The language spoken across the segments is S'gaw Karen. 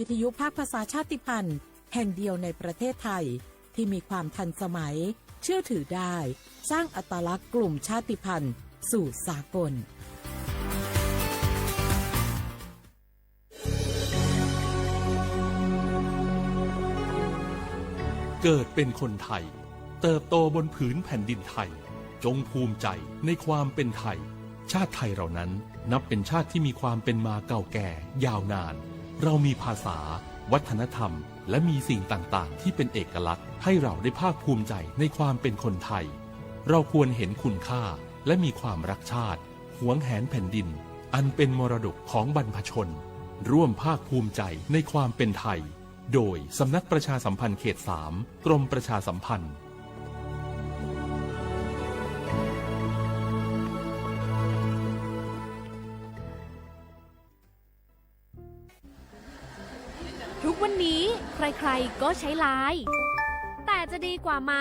วิทยุภาคภาษาชาติพันธุ์แห่งเดียวในประเทศไทยที่มีความทันสมัย เชื่อถือได้ สร้างอัตลักษณ์กลุ่มชาติพันธุ์สู่สากล เกิดเป็นคนไทย เติบโตบนผืนแผ่นดินไทย จงภูมิใจในความเป็นไทย ชาติไทยเรานั้นนับเป็นชาติที่มีความเป็นมาเก่าแก่ยาวนาน เรามีภาษา วัฒนธรรม และมีสิ่งต่างๆ ที่เป็นเอกลักษณ์ให้เราได้ภาคภูมิใจในความเป็นคนไทย เราควรเห็นคุณค่าและมีความรักชาติ หวงแหนแผ่นดิน อันเป็นมรดกของบรรพชน ร่วมภาคภูมิใจในความเป็นไทย โดยสำนักประชาสัมพันธ์เขตสาม กรมประชาสัมพันธ์ ทุกวันนี้ใครๆก็ใช้ไลน์ แต่จะดีกว่าไหม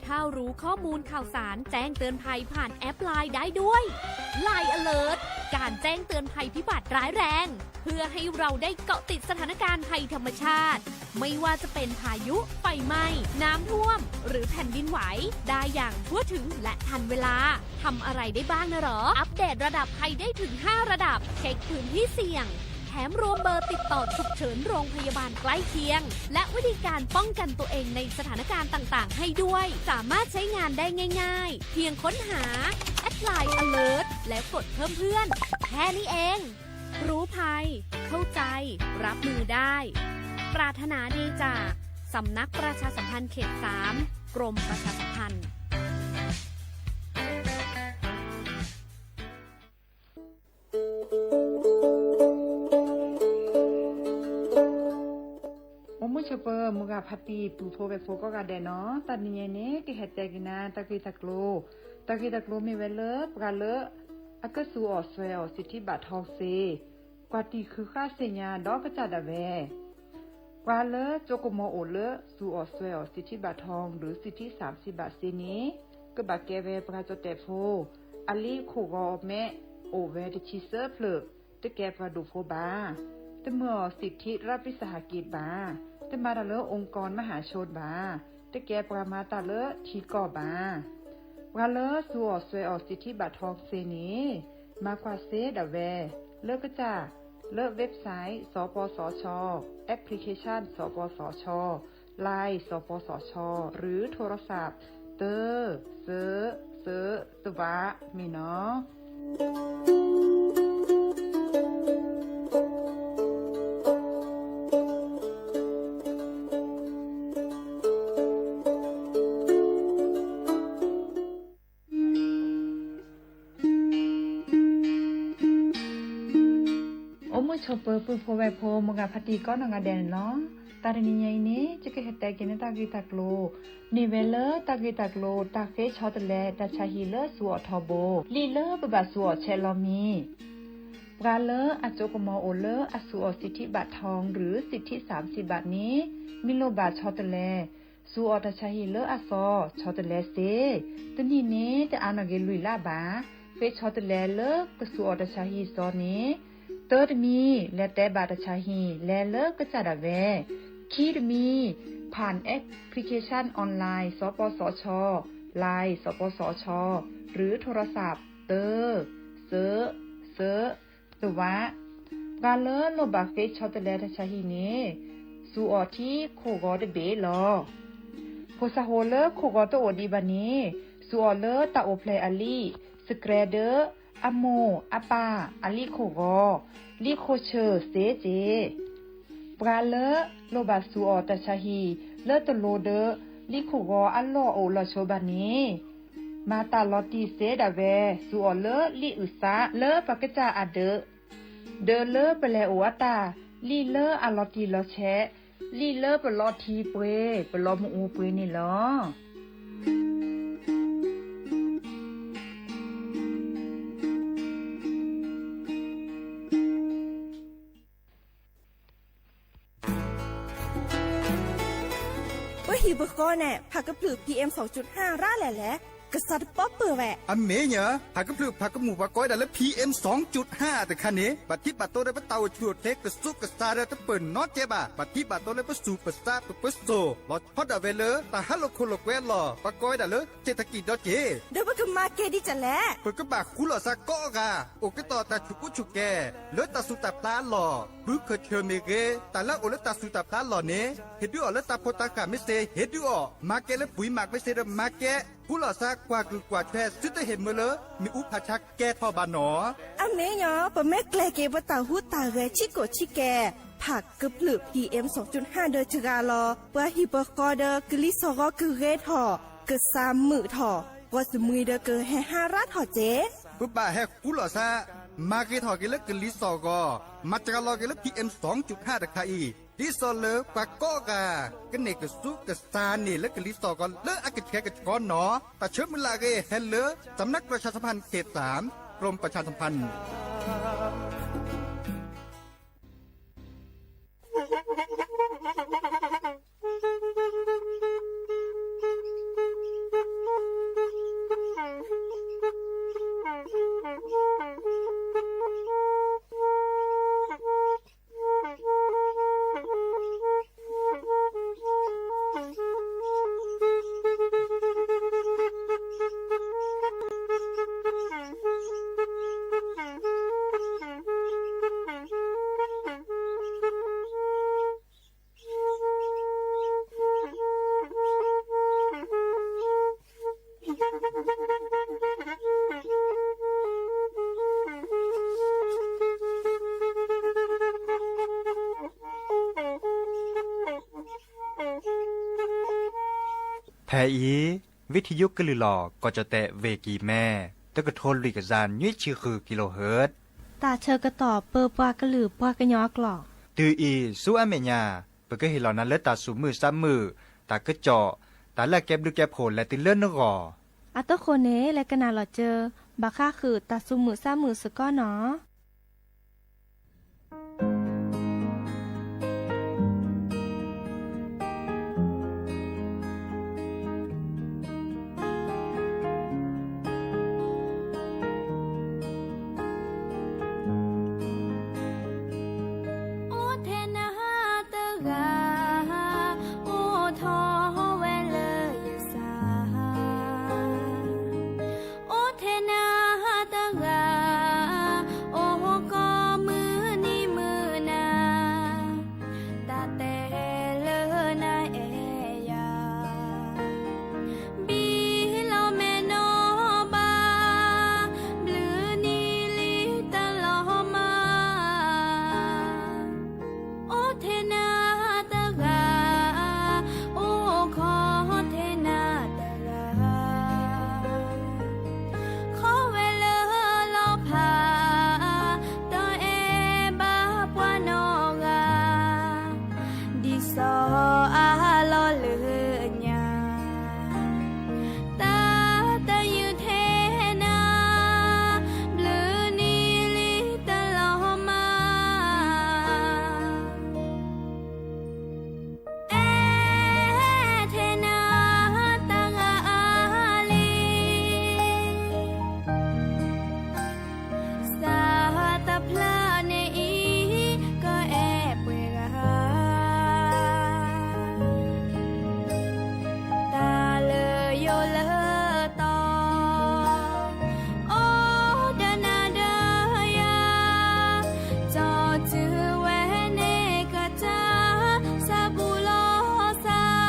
ถ้ารู้ข้อมูลข่าวสารแจ้งเตือนภัยผ่านแอปไลน์ได้ด้วย ไลน์ Alert การแจ้งเตือนภัยพิบัติร้ายแรง เพื่อให้เราได้เกาะติดสถานการณ์ภัยธรรมชาติ ไม่ว่าจะเป็นพายุ ไฟไหม้ น้ำท่วม หรือแผ่นดินไหว ได้อย่างทั่วถึงและทันเวลา ทำอะไรได้บ้างนะหรอ อัปเดตระดับภัยได้ถึงห้าระดับ เช็คพื้นที่เสี่ยง แถมรวมเบอร์ติดต่อฉุกเฉินโรงพยาบาลใกล้เคียง และวิธีการป้องกันตัวเองในสถานการณ์ต่างๆ ให้ด้วย สามารถใช้งานได้ง่ายๆ เพียงค้นหา แอดไลน์ Alert แล้วกดเพิ่มเพื่อน แค่นี้เอง รู้ภัย เข้าใจ รับมือได้ ปรารถนาดีจาก สำนักประชาสัมพันธ์เขตสาม กรมประชาสัมพันธ์ အိၣ်မုာ်ဆိးပၢၤ မုၢ်ဂၤဖါတံၢ် ပုၢ်ဖိဝဲၢ်ဖိကိးဂၤဒဲးနီၤ, တၢ်တနံၤအံၤန့ၣ် ကဟဲတဲက့ၤနၤ တၢ်ဂ့ၢ်တၢ်ကျိၤ, တၢ်ဂ့ၢ်တၢ်ကျိၤမ့ၢ်ဝဲလၢ ပှၤလၢ အကစူးအီၣ်စွဲအီၣ်စံးထံဘၣ်ထီၣ်စ့, ကွၢ်တံၢ်ဃုဃါသ့ၣ်ညါဒီးကစၢ်ဒၣ်ဝဲ ပှၤလၢကၠိကမီၤအိၣ်လၢ စူးအီၣ်စွဲအီၣ်စံးထံဘၣ်ထီၣ် ဒီးစံးထံစၢ်စံးဘၣ်စ့န့ၣ်, ကဘၣ်ကဲဝဲပှၤကၠီၣ်တဲၣ်ဖိ, အလံာ်ခိၣ်ဂီၤမဲ အိၣ်ဝဲတဆံသၢဖျၢၣ်, တကဲပှၤဒိၣ်ဖိဘၣ်. တမၢအီၣ်စံးထံရးပ့ၤစၢ်ဟးက့ၣ်ဘၣ်. တမၤတၢ်လၢ องค์กรมหาชน ဘၣ်. တကဲပှၤမၤတၢ်လၢထံကီၢ်ဘၣ်. ပှၤလၢစူးအီၣ်စွဲအီၣ်စံးထံဘၣ်ထီၣ်စ့န့ၣ်, မၤကွၢ်စ့ဒၣ်ဝဲ လၢကစၢ် လၢ website စပစချ, application စပစချ, line စပစချ, ឬ โทรศัพท์ တၢ စၢ စၢ တဝး မ့ၢ်နီၤ. အိၣ်မုာ်ဆိးပၢၤ ပုၢ်ဖိဝဲၢ်ဖိ မုၢ်ဂၤဖါတံၢ်ကိးနီၢ်ဂၤဒဲးန့ၣ်လီၤ. တၢ်တနံၤညါအံၤန့ၣ် ယကဟဲတဲက့ၤန့ၢ်တၢ်ဂ့ၢ်တၢ်ကျိၤ, မ့ၢ်ဝဲလၢတၢ်ဂ့ၢ်တၢ်ကျိၤ တၢ်ဃ့ဆီတလဲ တၢ်ဆါဟံၣ်လၢစူးအီၣ်ထီဘိ, လံာ်လၢပဘၣ်စူးအီၣ်ဆဲးလီၤမံၤ ပှၤလၢအကၠိကမီၤအိၣ်လၢအစူးအီၣ်စံးထံဘၣ်ထီၣ် ဒီးစံးထံစၢ်စံးဘၣ်န့ၣ်, မ့ၢ်လိၣ်ဘၣ်ဆီတလဲ, စူးအီၣ်တၢ်ဆါဟံၣ်လၢအသီ ဆီတလဲစ့, တနံၣ်န့ၣ် တအါနီၣ်က့ၤလွံၢ်လါဘၣ်. ဃ့ဆီတလဲလၢကစူးအီၣ်တၢ်ဆါဟံၣ်သီန့ၣ်, တၢတမံၤ လဲၤတဲဘၣ်တၢ်ဆါဟံၣ် လဲၤလၢကစၢ်ဒၣ်ဝဲ, ခံတမံၤ ผ่านแอปพลิเคชันออนไลน์ สปสช, line สปสช หรือโทรศัพท์ တၢ စၢ စၢ တဝး. ပှၤလၢလိၣ်ဘၣ်ဃ့ဆီတလဲတၢ်ဆါဟံၣ်န့ၣ်, စူးအီၣ်ထံခိၣ်ဂီၤတဘ့ၣ်လီၤ. ဖိစၢ်ဖိလၢခိၣ်ဂီၤတအိၣ်ဒံးဘၣ်န့ၣ်, စူးအီၣ်လၢတၢ်အိၣ်ဖျဲၣ်အလံာ်, စကြဲဒၢ, အမိၢ်အပၢ်အလံာ်ခိၣ်ဂီၤ, လံာ်ခိၣ်ဆၢၣ်စ့က့ၤ ပှၤလၢလိၣ်ဘၣ်စူးအီၣ်တၢ်ဆါဟံၣ်လၢတလိၤဒီး လံာ်ခိၣ်ဂီၤအလီၢ်အိၣ်လီၤဆိဘၣ်န့ၣ်, မၤတၢ်လီၤတံၢ်စ့ဒၣ်ဝဲ စူးအီၣ်လၢလံာ်အုၣ်သးလၢပှၤကစၢ်အဒၢး, ဒီးလၢပလဲၤအိၣ်အတၢ် လံာ်လၢအလီၤတံၢ်လီၤဆဲး, လံာ်လၢပလီၤထံပှ့ၤ ပလီၤမုၢ်အူပှ့ၤန့ၣ်လီၤ. ပဟံၣ်ပဃီန့ၣ် ဖးကဖျၢၣ် PM สองจุดห้า ရၤလဲၣ်လဲၣ်. ကစးတပီပၢၢ်ဝဲ. အမ့ၢ်ညီ, ဟးကဖျၢၣ်ဖးကမူၣ်ပှၤကိးဝဲဒၣ်လၢ PM စူၣ်ကၠုၣ်ဟါတခါန့ၣ် ဘၣ်ထံးဘၣ်တီၤဒီးပတၢ်အိၣ်ဆူၣ်အိၣ်ချ့ကစူးကစးဒီးတပၢၢ်နီတကဲဘၣ်. ဘၣ်ထံးဘၣ်တီၤလၢပဆူၣ်ပဆါပပၢၤစိၣ် လီၤဆီဒၣ်ဝဲလၢ တၢ်ဟးလိာ်ခိၣ်လိာ်ကွဲအလီၢ် ပှၤကိးဝဲဒၣ်လၢ เศรษฐกิจ ဒီးက့ၤ ဒီးပကမၤကဲဒ်လဲၣ်. ပကဘၣ်ဃူလိာ်သးကိးဂၤ အိၣ်ကတီၢ်တၢ်ဆူၣ်ကိၣ်ဆူၣ်ကဲ လၢတၢ်သူၣ်တၢ်ဖျးအလီၢ်, ဘုခၢၣ်ဆၢၣ်မ့ၢ်ဂ့ၤ, တၢ်လၢအအိၣ်လၢတၢ်သူၣ်တၢ်ဖျးအလီၢ်န့ၣ် ဟ့ၣ်ဒုးအီၤလၢတၢ်ဖိတၢ်ဃၢ်မ့ၢ်သ့ ဟ့ၣ်ဒုးအီၤ, မၤကဲလၢပှၤမၤမ့ၢ်သ့ဒီးမၤကဲ, ဃူလိာ်သးကွၢ်ကုၢ်ကွၢ်ထွဲ သုတဟ့ၣ်မၢလၢ မ့ၣ်အူဖးဆါကဲထီၣ်ဘၣ်နီၤ. အမ့ၢ်ညီ, ပမ့ၢ်ကျဲၤက့ၤပတၢ်ဟူးတၢ်ဂဲၤဆံးကိာ်ဆံးကဲ, ဖးကဖျၢၣ် PM စူၣ်ကၠုၣ်ဟါဒီးစှၤလီၤ ပှၤဟံၣ်ပဃီဒီးကလံၤစိးဂီၤကဂ့ၤထီၣ်, ကစၢ်မုာ်ထီၣ်, ဂီၢ်သးမှံဒီးကဟဲဟါရၢ်ထီၣ်က့ၤ. ပဘၣ်ဟဲဃူလိာ်သး, မၤဂ့ၤထီၣ်က့ၤလၢကလံၤစိးဂီၤ, မၤစှၤလီၤက့ၤလၢ PM စူၣ်ကၠုၣ်ဟါတခါအံၤ, ဒ်သိးလၢပှၤကိးဂၤ ကန့ၢ်ကစူးကစါန့ၣ်လၢကလံၤစိးဂီၤလၢအကဆှဲကဆှီနီၤ. တၢ်ဆၢမုၢ်လၢ်အဂ့ၤဟဲလၢ สำนักประชาสัมพันธ์เขตสาม กรมประชาสัมพันธ์ ဖဲအံၤ ဝံထံယိကလုၢ်လီၤ ကီၢ်ကၠီၣ်တဲၣ် ဝ့ၢ်ကံၢ်မဲ တကထိလွံၢ်ကယၤနွံဆံဃု kilohertz တၢ်ဆၢကတီၢ်ပၢပှၤကလုာ်ပှၤကညီအကျိာ် တုၤအံၤဆူအမဲာ်ညါ ပကဟ့ၣ်လီၤနၤလၢတၢ်သူၣ်မုာ်သးမုာ်, တၢ်ကစီၣ်, တၢ်လၢအကဲဘျုးကဲဖှိၣ်လဲၤတုၤလၢနဂီၢ်. အတဃိန့ၣ် လဲၤကနၣ်လီၤစၢၤ ဘၣ်ဃးဃုာ်တၢ်သူၣ်မုာ်သးမုာ်စ့ၢ်ကီးနီၤ. အိၣ်ထဲနၤတဂၤ အိၣ်ထီၣ်ဝဲလၢယသး အိၣ်ထဲနၤတဂၤ အိၣ်ကိးမုၢ်နံၤမုၢ်နၤ တၢ်တဲလၢနအဲၣ်ယၤ ဘံၣ်လီၤမဲာ်နီၢ်ဘၣ် ဘျုးနံၤလံတၢ်လီၤမၢ် အိၣ်ထဲနၤတဂၤ အိၣ်ခီထဲနၤတဂၤ ခီဝဲလၢလီၤဖး တအဲၣ်ဘၣ်ပှၤနီတဂၤ ဒ်သိးအလီၢ်လၢညါ တၢ်တယုၢ်ထဲနၤ ဘျုးနံၤလံတၢ်လီၤမၢ် အဲၣ်ထဲနၤတဂၤလံ စးတဖျၢၣ်န့ၣ်အံၤ ကအဲၣ်ပှဲၤဂၤ တၢ်လၢယိာ်လၢသီ အိၣ်ဒီးနၤဒီးယၤ ကၠီတုၤဝဲန့ၣ်ကစၢ် စၢ်ဘူၣ်လီၤစၢ်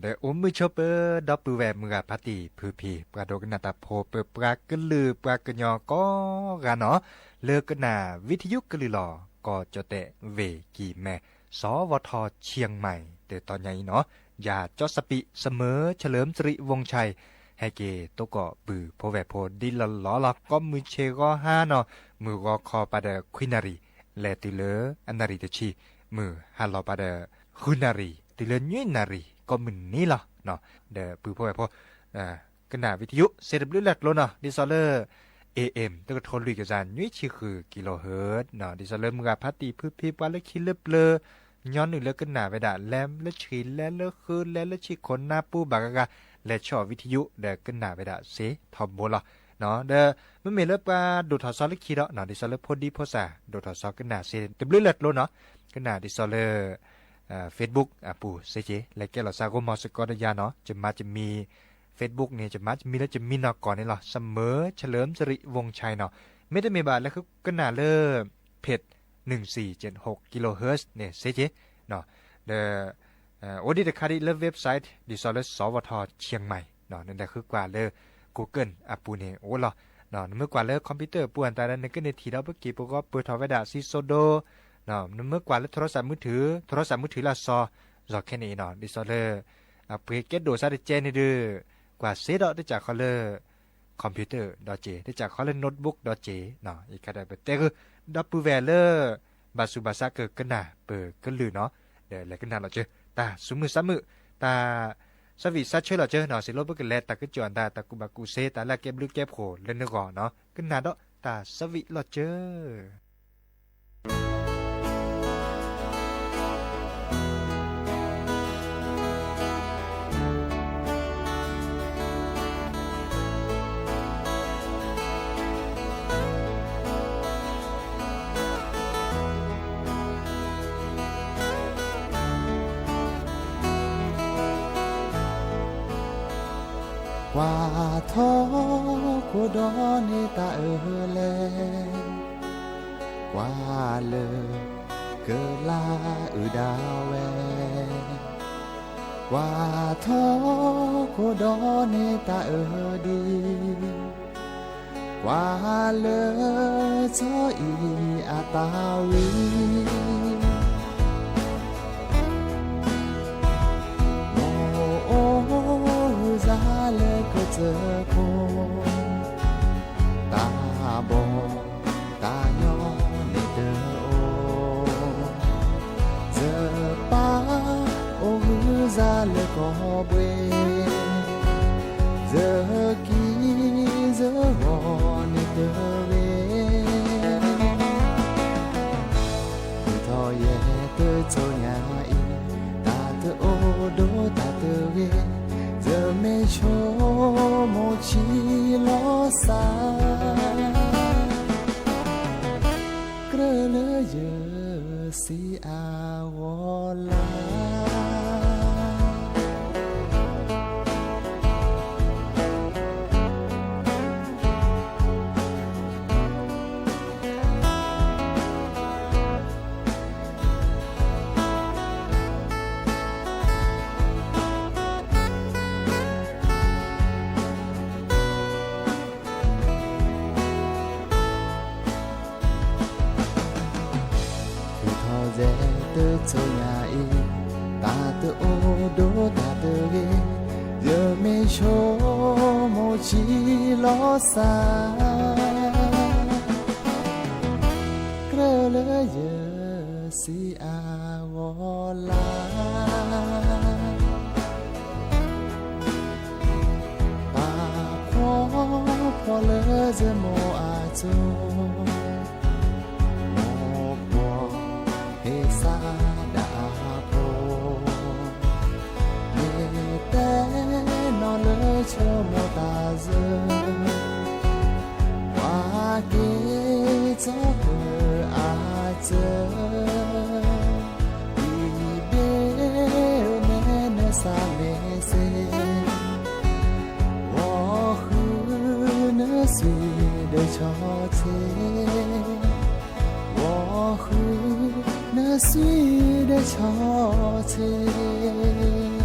ဒီးအိၣ်မုာ်ဆိပၢၤ ဒီပုၢ်ဝဲၢ်မုၢ်ဂၤဖါတံၢ်ဖုဖံ ပှၤဒိကနၣ်တၢ်ဖိ ပပှၤကလုာ်ပှၤကညီကိးဂၤနီၤ, လၢကနၣ် ဝံထယုကလုာ်လီၤ ကီၢ်ကၠီၣ်တဲၣ် ဝ့ၢ်ကံၢ်မဲၢ် စီၤဝီၤထီၣ် เชียงใหม่ တတီၤညါအံၤနီၤ, ယၤကၠီစီၤပံး เสมอเฉลิมสิริวงศ์ชัย ဟဲက့ၤသကိးပုၢ်ဖိဝဲၢ်ဖိဒ်လီၤလီၤလီၤ ကိးမုၢ်ဆ့ၣ်ဂီၤဟါနီၤ, မုၢ်ဂီၤခီပၤဒီးခွံနၣ်ရံၣ် လဲၤတုၤလၢအနၣ်ရံၣ်တဆံ, မုၢ်ဟါလီၤပၤဒီး ဃုနၣ်ရံၣ် တုၤလၢနွံနၣ်ရံၣ် ကိးမုၢ်နံၤလီၤ. ဒီးပုၢ်ဖိဝဲၢ်ဖိ ကနၣ်ဝံထယု စ့တဘျုးလၢ်ကျိၤနီၤ, ဒ်သိးလၢ เอเอ็ม တကထိလွံၢ်ကယၤနွံဆံဃု kilohertz နီၤ, ဒ်သိးလၢမုၢ်ဂၤဖါတံၢ်ဖုဖံ ပှၤလၢခံလၢပျၢၤ ညီနုၢ်လၢကနၣ်ဝဲဒၣ် လဲၤလၢဆှံလဲၤလၢဃု လဲၤလၢဆံးခိၣ်နါပူၤဘၣ်ဂၤဂၤ လဲၤဆီၣ်ဝံထယု ဒီးကနၣ်ဝဲဒၣ်စ့ထီဘိလီၤ. ဒီးမ့မ့ၢ်လၢပှၤဒိၣ်ထီၣ်စီလၢခံဒီးနီၤ, ဒ်သိးလၢဖိဒံဖိသၣ် ဒိၣ်ထီၣ်စီကနၣ်စ့တဘျုးလၢ်ကျိၤနီၤ, ကနၣ်ဒ်သိးလၢ Facebook အပူၤစ့က့ၤ လဲၤကဲလီၤစၢ်ဂိမီၤစ့ၢ်ကီးဒီးယၤနီၤ, ယမၤယမံၤ Facebook န့ၣ် ယမၤယမံၤလၢယမံၤနီၢ်ကီၢ်န့ၣ်လီၤ, เสมอเฉลิมสิริวงศ์ชัยနီၤ, မ့တမ့ၢ်ဘၣ်လၢကနၣ်လၢ เพจ หนึ่งสี่เจ็ดหก kilohertz န့ၣ်စ့က့ၤ, ဒီး အိၣ်ဒံးတခါဒံးလၢ website ဒ်သိးလၢ စီၤဝီၤထီၣ် เชียงใหม่ နလဲၤဃုကွၢ်လၢ Google အပူၤန့ၣ်အိၣ်လီၤ. နမ့ၢ်ကွၢ်လၢ computer အပူၤအတၢ်ဒီး နကန့ၢ်ထံၣ်ဒီးပက့ၤပဂီၤပၢၢ်ထီၣ်ဝဲဒၣ်စံးစိၤဒိ, နမ့ၢ်ကွၢ်လၢ โทรศัพท์มือถือ โทรศัพท์มือถือလၢအစီၤ စီၤခဲန့ၣ်အံၤနီၤ, ဒ်သိးလၢ အပှ့ၤကဲဒိၣ်စါတကဲန့ၣ်ဒီး ကွၢ်စ့ဒီးတစးခီလၢ computer ဒီးက့ၤ, တစးခီလၢ notebook ဒီးက့ၤ, ယခါဒီးပတဲဂုာ် ဒီပုၢ်ဝဲၢ်လၢ ဘၣ်ဆူးဘၣ်ဆါကကနၣ်ပကလုာ်နီၤ, ဒီးလဲၤကနၣ်လီၤစၢၤ တၢ်ဆူးမုၢ်ဆါမုာ်, တၢ် ဆၢဝံၣ်ဆၢဆၢလီၤစၢၤနီၤ, စံးလိပကလဲၤတၢ်ကစီၣ်အတၢ် တၢ်ကူၣ်ဘၣ်ကူၣ်စ့ တၢ်လၢအကဲဘျုးကဲဖှိၣ်လၢနဂီၢ်နီၤ, ကနၣ်ဒီးတၢ်ဆၢဝံၣ်လီၤစၢၤ. ကွၢ်ထီခိၣ်ဒီးန့ၢ်တၢ်အၢလဲၣ်, ကွၢ်လၢကလါအုၣ်ဒၣ်ဝဲ, ကွၢ်ထီခိၣ်ဒီးန့ၢ်တၢ်အၢဒံး, ကွၢ်လၢစီၤအံၤအတၢ်ဝံ, မိၢ်အိၣ်ဂုၢ်စါလၢကစၢၢ်ခိၣ်, တၢ်ဘီၣ်တၢ်ညီန့ၣ်တအိၣ်, ယပၢ်အိၣ်ဂုၢ်စါလၢကီၢ်ဘှ့ၣ်, ယကံယဂီၤန့ၣ်တဂ့ၤ. မုၢ်ထီၣ်ယဲၢ်တစိၤညါအံၤ, တၢ်တအိၣ်ဒီးတၢ်တဂ့ၤ, ယမ့ၢ်ဆိကမိၣ်ဆံးလီၤစၢ်, ကြၢးလၢယစံးအဂီၢ်လၢ် မုၢ်ထီၣ်ယဲၢ်တစိၤညါအံၤ, တၢ်တအိၣ်ဒီးတၢ်တဂ့ၤ, ယမ့ၢ်ဆိကမိၣ်ဆံးလီၤစၢ်, ကြၢးလၢယစံးအဂီၢ်လၢ် ပာ်ဖှိၣ်ဖှိၣ်လၢယမိၢ်အစိၤ, မိၢ်ပှီၢ်ဟ့ၣ်စးဒၣ်အဖိ, မ့ၢ်တဲနီၢ်လၢဆိကမိၣ်တၢ်စၢၤ, ပှၤက့ၤကီၢ်ပၢၤအစၢၤ, အံၤဘ့ၣ်န့ၣ်နစးမ့ၢ်စ့ၢ် ဂီၤဃုနစွံဒီးဆီဆ့, ဂီၤဃုနစွံဒီးဆီဆ့.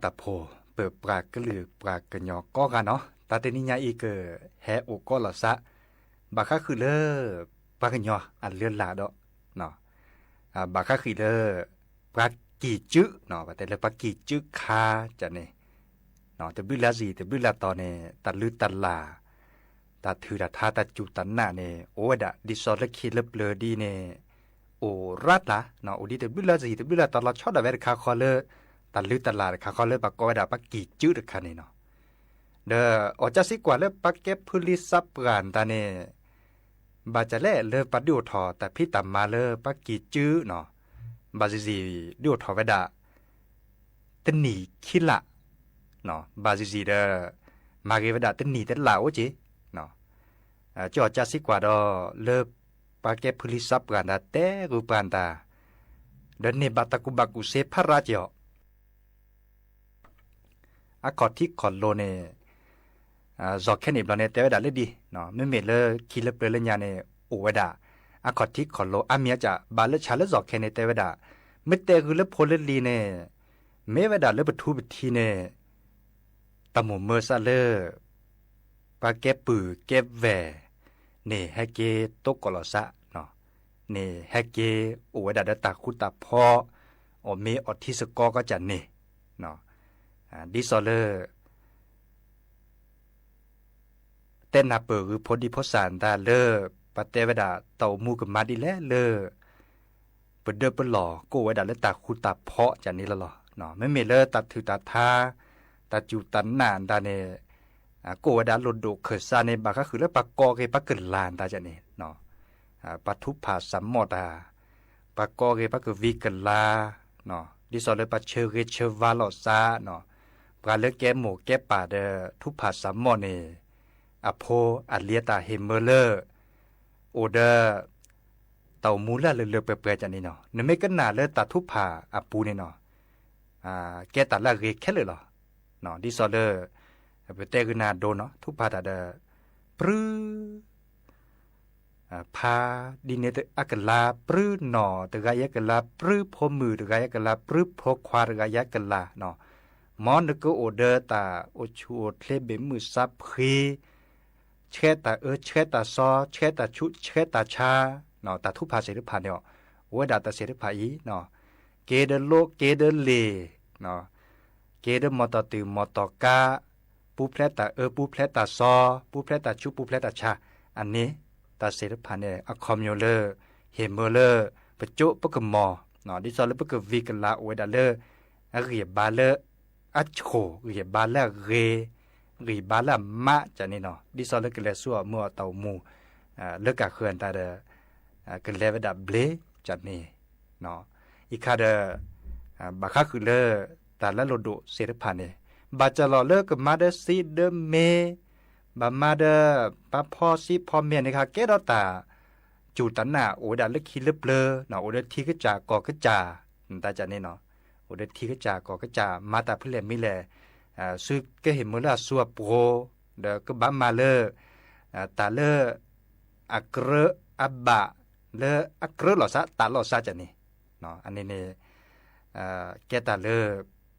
တၢ်ဖိ ပပှၤကလုာ်ပှၤကညီကိးဂၤနီၤ, တၢ်တနံၤညါအံၤကဟဲအိၣ်ကိးလီၤစး ဘၣ်ဃးဃုာ်လၢ ပှၤကညီအလုၢ်အလၢ်ဒီး ဘၣ်ဃးဃုာ်လၢ ပှၤကံၢ်စုနီၤ, ဘၣ်တဲလၢပှၤကံၢ်စုခါကန့ၣ် တဘျုးလါစံၤ တဘျုးလါတီၤန့ၣ် တၢ်လုၢ်တၢ်လၢ် တၢ်ထုးတၢ်ထါ တၢ်စူၢ်တၢ်နာ်န့ၣ် အိၣ်ဝဲဒၣ်ဒ်သိးလၢခံလၢပျၢၤဒ်န့ၣ် အိၣ်ရၣ်တၢ်နီၤ, အိၣ်ဒ်တဘျုးလါစံၤ တဘျုးလါတီၤ လီၤဆီဒၣ်ဝဲတခါဃီလၢ တၢ်လုၢ်တၢ်လၢ်တခါဃီလၢပှၤကိးဝဲဒၣ်ပှၤကံၢ်စုတခါန့ၣ်နီၤ. ဒီးအီၣ်ကၢစံကွၢ်လၢပှၤကဲဖုလံၤစးပှၢ်နတၢ်န့ၣ် ဘၣ်စၢၤလဲၣ်လၢပှၤဒုးအိၣ်ထီၣ်တၢ်ဖံးတၢ်မၤလၢပှၤကံၢ်စုနီၤ, ဘၣ်စံၤစံၤ ဒုးအိၣ်ထီၣ်ဝဲဒၣ် တနံၣ်ခံလါ, ဘၣ်စံၤစံၤဒီး မၤဂ့ၤဝဲဒၣ်တနံၣ်တလါအိၣ်က့ၤ, ကၠီၣ်ကၢစံကွၢ်ဒီး လၢပှၤကဲဖုလံၤစးပှၢ်နတၢ် တဲဂုာ်ပှၤနတၢ် ဒီးန့ၢ်ဘၣ်တၢ်ကူၣ်ဘၣ်ကူၣ်သ့ဖးရါက့ၤအီၤ အခီၣ်ထံးခီၣ်လိၤန့ၣ် စီၤခဲန့ၣ်ဘျီန့ၣ် တဲဝဲဒၣ်လၢဒ် မ့မ့ၢ်လၢခံလၢပျၢၤလၢညါန့ၣ် အိၣ်ဝဲဒၣ် အခီၣ်ထံးခီၣ်လိၤအါမံၤအါစှၤ ဘၣ်လၢဆၣ်လၢစီၤခဲန့ၣ် တဲဝဲဒၣ် မ့ၢ်တဲဂုာ်လၢဖိလၢလံၤန့ၣ် မ့ၢ်ဝဲဒၣ်လၢပထူပထံးန့ၣ် တၢ်မိၣ်မၢစးလၢ ပှၤကဲပုၢ်ကဲဝဲၢ်န့ၣ် ဟဲက့ၤတိကိးလီၤစး န့ၣ်ဟဲက့ၤအိၣ်ဝဲဒၣ်ဒီးတၢ်ဃူတၢ်ဖိး အီၣ်မ့ၤအီထံစကီကီးကန့ၣ် ဒ်သိးလၢ တဲနၢ်ပၢၢ်ဂုာ်ဖိဒံဖိသၣ်နတၢ်လၢ ပတဲဝဲဒၣ်တၢ်အိၣ်မူကမၤဒ်လဲၣ်လၢ ပဒၢပလီၢ်ကအိၣ်ဝဲဒၣ်လၢတၢ်ဃူတၢ်ဖိးကန့ၣ်လီၤလီၤ. မ့မ့ၢ်လၢတၢ်ထုးတၢ်ထါ တၢ်စူၢ်တၢ်နာ်နတၢ်န့ၣ် ကအိၣ်ဝဲဒၣ်လိၣ်ဒိၣ်ခၢၣ်စးန့ၣ် ဘၣ်ဃးဃုာ်လၢပှၤကိးက့ၤပှၤကလၤနတၢ်ကန့ၣ် ပှၤထူးဖးစးမိးတၢ် ပှၤကိးက့ၤပှၤကဝံၤကလၤ ဒ်သိးလၢပှၤဆၢဂ့ၤဆၢဝါလိာ်သး ပှၤလၢကဲမိၢ်ကဲပၢ်ဒီးထူးဖးစးမိးန့ၣ် အဖိအလံၤအတၢ်ဟ့ၣ်မၢလၢ အိၣ်ဒီး တၢ်အိၣ်မူလၢအလၢာ်လၢာ်ပှဲၤပှဲၤကန့ၣ်နီၤ နမ့ၢ်ကနၣ်လၢတၢ်ထူးဖးအပူၤန့ၣ်နီၤ ကဲတၢ်လၢအဂ့ၤခဲလၢာ်လီၤ. ဒ်သိးလၢ ပတဲဂုာ်နၤဒိနီၤ ထူးဖးတၢ်ဒီး ပြူ ဖါ ဒ်န့ၣ်အကလၤ ပြူနီၢ်တဂၤအံၤအကလၤ ပြူဖိမုၣ်တဂၤအံၤအကလၤ ပြူဖိခွါတဂၤအံၤအကလၤနီၤ မ်နကအိၣ်ဒီးတၢ်အိၣ်ဆူၣ်အိၣ်ချ့ဘ့ၣ်မုၢ်စးဖှံ ဆှဲတၢ်အၢဆှဲတၢ်စီ ဆှဲတၢ်ဆူးဆှဲတၢ်ဆါ တၢ်ထူးဖးသ့ၣ်တဖၣ်န့ၣ် အိၣ်ဝဲဒၣ်တၢ်သ့ၣ်တဖၣ်အံၤ က့ၤဒီးလိက့ၤဒီးလ့ၢ် က့ၤဒီးမီၢ်တီၢ်တုၤမီၢ်တီၢ်ကါ ပူၤဖျဲးတၢ်အၢပူၤဖျဲးတၢ်စီ ပူၤဖျဲးတၢ်ဆူးပူၤဖျဲးတၢ်ဆါ အန့ၣ် တၢ်သ့ၣ်တဖၣ်န့ၣ် အခီပညီလၢ ဟ့ၣ်မၢလၢ ပကၠိပကမီၤ ဒ်သိးလၢပကဝံၤကလၤအိၣ်ဝဲဒၣ်လၢ အဂံၢ်အဘါလၢ အဆိၣ် ဂံၢ်ဘါလၢအဂ့ၤ ဂံၢ်ဘါလၢအမးကန့ၣ်နီၤ ဒ်သိးလၢကလဲၤဆူအီၣ်မူအတၢ်အိၣ်မူ လၢကဃၢၤအတၢ်ဒီး ကလဲၤဝဲဒၣ်ဘျ့ကန့ၣ် အံၤခါဒီး ဘၣ်ဃးဃုာ်လၢ တၢ်လၢလိၣ်ဒိၣ်သ့ၣ်တဖၣ်န့ၣ် ဘၣ်စၢၤလီၤလၢကမၤဒီးသံဒီးမ့ၢ် ဘၣ်မၤဒီး ပှၤဖီသံဖီမ့ၢ်န့ၣ်ခါ ကဲထီၣ်တၢ် စူၢ်တၢ်နာ်အိၣ်ဝဲဒၣ်လၢခံလၢပျၢၤ အိၣ်ဒီးထံကစၢ်ကီၢ်ကစၢ် နတၢ်ကန့ၣ်နီၤ အိၣ်ဒီးထံကစၢ်ကီၢ်ကစၢ် မၤတၢ်ဖဲလဲၣ်မ့ၢ်လဲၣ် သုကဟ့ၣ်မၢလၢအစိအပှိၤ ဒီးကဘၣ်မၤလၢ တၢ်လၢ အကြၢးအဘၣ် လၢအကြၢးလိာ်သး တၢ်လိာ်သးကန့ၣ် အန့ၣ်န့ၣ် ကဲတၢ်လၢ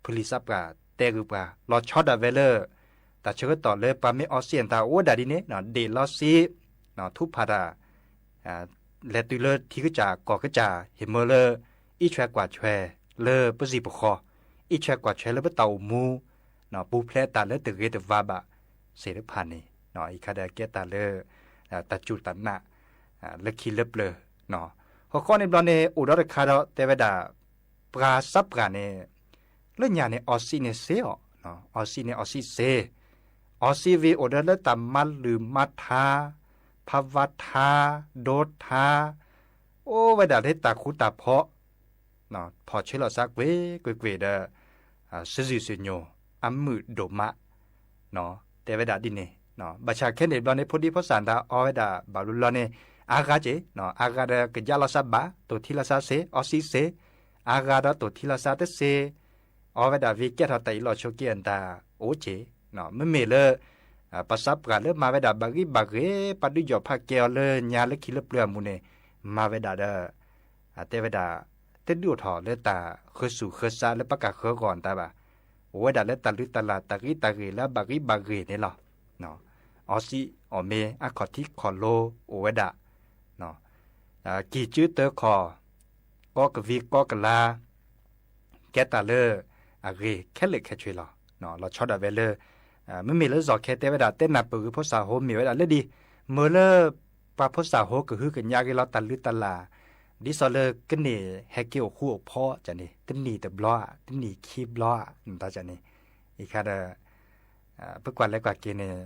ဖုလံၤသးပှၢ်တဲဂုာ်ပှၤ လီၤဆီဒၣ်ဝဲလၢ တၢ်ဆၢကတီၢ်လၢပှၤမ့ၢ်အီသံးအတၢ်အိၣ်ဝဲဒၣ်ဒ်န့ၣ် ဒ့ၣ်လီသံး ထူးဖးတၢ် လဲၤတုၤလၢထံကစၢ်ကီၢ်ကစၢ် ဟ့ၣ်မၢလၢ အံးထွဲကွၢ်ထွဲ လၢပစံၣ်ပဃီ အံးထွဲကွၢ်ထွဲလၢပတၢ်အိၣ်မူ ပူၤဖျဲးတၢ်လၢတဂ့ၤတဝါဘၣ်သ့ၣ်တဖၣ်န့ၣ် အံၤခါဒီးကဲတၢ်လၢ တၢ်စူၢ်တၢ်နာ် လၢခံလၢပျၢၤ ဟီၣ်ခိၣ်န့ၣ်ဘျီန့ၣ် အိၣ်ဒီးတခါဒီးတဲဝဲဒၣ် ပှၤသးပှၢ်န့ၣ် လၢညါန့ၣ် အီသံးန့ၣ်သ့အီၤ အီသံးန့ၣ်အီသံးသ့ အီသံးဝံၤအိၣ်ဒီးလၢတၢ်မၤလုၢ်မၤထါ ဖးဝါထါ ဒိထါ အိၣ်ဝဲဒၣ်လၢတၢ်ဃူတၢ်ဖိး ဖီၣ်ဆၢလိာ်သးကွ့ၢ်ကွ့ၢ်ကွ့ၢ်ဒီး စုစ့ၣ်စ့ၣ်ညိၣ် အမုာ်ဒိၣ်မး တဲဝဲဒၣ်ဒ်န့ၣ် ဘၣ်ဆၣ်ခဲန့ၣ်ဘျီန့ၣ် ဖိဒံဖိသၣ်တၢ်အီဝဲဒၣ်ဘၣ်ဘျီဘျီန့ၣ် အါဂၤက့ၤ အါဂၤဒီးကယါလိာ်သးဘၣ် တိၢ်ထံလိာ်သးသ့ အီသံးသ့ အါဂၤဒီးတိၢ်ထံလိာ်သးတသ့ အီဝဲဒၣ်ဝံၤကဲထီၣ်တၢ်အ့ၣ်လိာ်ဆိးက့အတၢ်အိၣ်က့ၤ မ့မ့ၢ်လၢ ပသးပှၢ်လၢမၤဝဲဒၣ်ဘၣ်ဂံၢ်ဘၣ်ဂ့ၤ ပှၤဒုးယီၣ်ဖးကဲအီၤလၢညါလၢခံလၢပျၢၤအမူးန့ၣ် မၤဝဲဒၣ်ဒီး တဲဝဲဒၣ် တဒုးအိၣ်ထီၣ်လၢတၢ်ဃၢဆူၣ်ဃၢဆါလၢပှၤကဃၢဂီၢ်နတၢ်ဘၣ်. အိၣ်ဝဲဒၣ်လၢတၢ်လုၢ်တၢ်လၢ်တၢ်ဂံၢ်တၢ်ဂ့ၤလၢအဘၣ်ဂံၢ်ဘၣ်ဂ့ၤန့ၣ်လီၤ. အီစံးအီၣ်မ့ၤအခီၣ်ထံးခီၣ်လိအိၣ်ဝဲဒၣ် ကံၢ်ကၠုတၢခီၣ် ကီကဝံၤကီကလၤ ကဲတၢ်လၢအဂ့ၤခဲလၢာ်ခဲဆ့လီၤ. လီၤဆီဒၣ်ဝဲလၢ မ့မ့ၢ်လၢစီၤခဲတဲဝဲဒၣ် တဲနၢ်ပၢၢ်ဂ့ၤဖိစၢ်ဟိမ့ၢ်ဝဲဒၣ်လၢဒ် မ့ၢ်လၢပှၤဖိစၢ်ဟိကဟုကညးဂ့ၤလီၤတၢ်လုၢ်တၢ်လၢ် ဒ်သိးလၢကန့ၢ်ဟဲက့ၤအိၣ်ဃူအိၣ်ဖိးန့ၣ် တနံၣ်တဘျီဧါ တနံၣ်ခံဘျီဧါ နတၢ်န့ၣ် အံၤခါဒီး ပကွၢ်လဲၤကွၢ်က့ၤန့ၣ်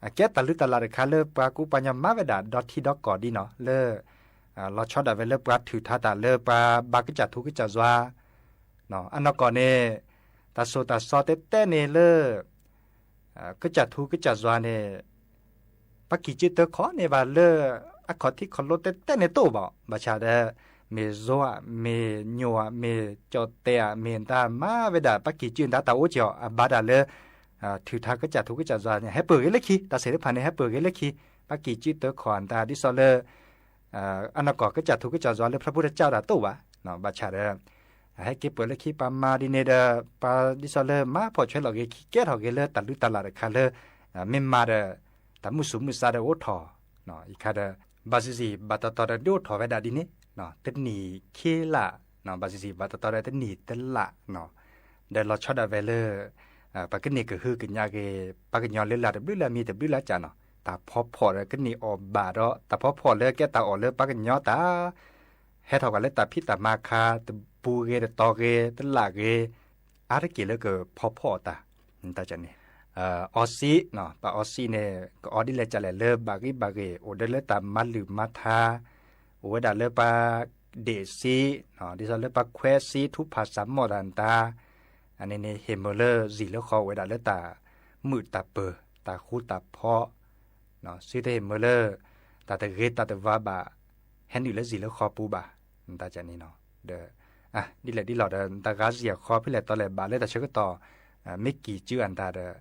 အကဲတၢ်လုၢ်တၢ်လၢ်တခါလၢပှၤကူပှၤကညီမၤဝဲဒၣ်ဒီထံဒီကီၢ်ဒ်နီၤ လၢ လီၤဆီဒၣ်ဝဲလၢပှၤထုးထါတၢ်လၢပှၤဘၣ်ကစၢ်ထူကစၢ်ယွၤ အနီၢ်ကီၢ်န့ၣ် တၢ်စိၢ်တၢ်စီတဲတဲန့ၣ်လၢ ကစၢ်ထူကစၢ်ယွၤန့ၣ် ပှၤကံၢ်ကၠုတၢခီၣ်န့ၣ်ဘၣ်လၢ အခီၣ်ထံးခီၣ်လိတဲတဲန့ၣ်တအိၣ်ဘၣ် ဘၣ်ဆၣ်ဒီး မ့ၢ်ယိၤဧါ မ့ၢ်ညိၣ်ဧါ မ့ၢ်ကၠီၣ်တဲၣ်ဧါ မ့ၢ်တၢ်မၤဝဲဒၣ် ပှၤကံၢ်ကၠုတၢ်တၢ်အိၣ်က့ၤအီၤ အဘၣ်ဒၣ်လၢ ထုးထါကစၢ်ထူကစၢ်ယွၤန့ၣ် ဟဲပၢၢ်ဂ့ၤလၢခံ တၢ်စ့ၢ်တဖၣ်န့ၣ် ဟဲပၢၢ်ဂ့ၤလၢခံ ပှၤကံၢ်ကၠုတၢခီၣ်အတၢ်ဒ်သိးလၢ အနီၢ်ကီၢ်ကစၢ်ထူကစၢ်ယွၤလၢဖျၢၣ်ဖိတကၠီတၢ်တအိၣ်ဘၣ် ဘၣ်ဆၣ်ဒီး ဟဲက့ၤပၢၢ်လၢခံ ပှၤမၤဒ်န့ၣ်ဒီး ပှၤဒ်သိးလၢမၤဖှီၣ်ဆွဲလီၤဂ့ၤခံ ကဲထီၣ်ဂ့ၤလၢတၢ်လုၢ်တၢ်လၢ်တခါလၢ မ့ၢ်မၤဒီး တၢ်မုၢ်ဆူၣ်မုၢ်ဆါဒီးအိၣ်ထီၣ် အံၤခါဒီး ဘၣ်စံးစံးဘၣ်တီတီဒီးဒုးအိၣ်ထီၣ်ဝဲဒၣ်ဒ်န့ၣ် တနံၣ်ခံလါ ဘၣ်စံးစံးဘၣ်တီတီဒီးတနံၣ်တလါ ဒီးလီၤဆီဒၣ်ဝဲလၢ ပကန့ၢ်ကဟုကညးဂ့ၤ ပှၤကညီလၢလၢ်တဘျုးလၢ်မံၤတဘျုးလၢ်ကၢ်နီၤ တၢ်ဖီဖီၣ်ဒီးကန့ၢ်အီၣ်ဘၣ်ဒီး တၢ်ဖီဖီၣ်လၢကဲတၢ်အီၣ်လၢပှၤကညီတၢ် ဟဲထီၣ်ကွၢ်လၢတၢ်ဖံးတၢ်မၤခါ တပူၤဂ့ၤတတီၤဂ့ၤ တလးဂ့ၤ အါတက့ၢ်လၢကဖီဖီၣ်အီၤတၢ် တၢ်န့ၣ် အီစံး ပှၤအီစံးန့ၣ် ကအီဒ်လဲၣ်ကလဲၣ်လၢဘၣ်ဂံၢ်ဘၣ်ဂ့ၤ အိၣ်ဒီးလၢတၢ်မၤလုၢ်မၤထါ အိၣ်ဝဲဒၣ်လၢပှၤဒ့ၣ်စံး ဒ်သိးလၢပှၤခွဲးစံး ထူဖၣ်စၢ်မီၣ်တၢ်တၢ် အန့ၣ်န့ၣ် ဟ့ၣ်မုာ်လၢစံာ်လၢဃီအိၣ်ဝဲဒၣ်လၢတၢ်မုာ်တၢ်ပၢၤ တၢ်ဃူတၢ်ဖိး စံးတဟ့ၣ်မုာ်လၢ တၢ်တဂ့ၤတၢ်တဝါဘၣ် ဟဲနုာ်လၢစံာ်လၢဃီပူၤဘၣ် တၢ်န့ၣ်နီၤ ဒီး ဒ်လဲၣ်ဒ်လဲၣ်ဒီး တၢ်ဂၤစံာ်အဃီ ဖဲလဲၣ်တီလဲၣ်ဘၣ်လၢတၢ်ဆၢကတီၢ် မ့ၢ်ကံၢ်ကၠုအတၢ်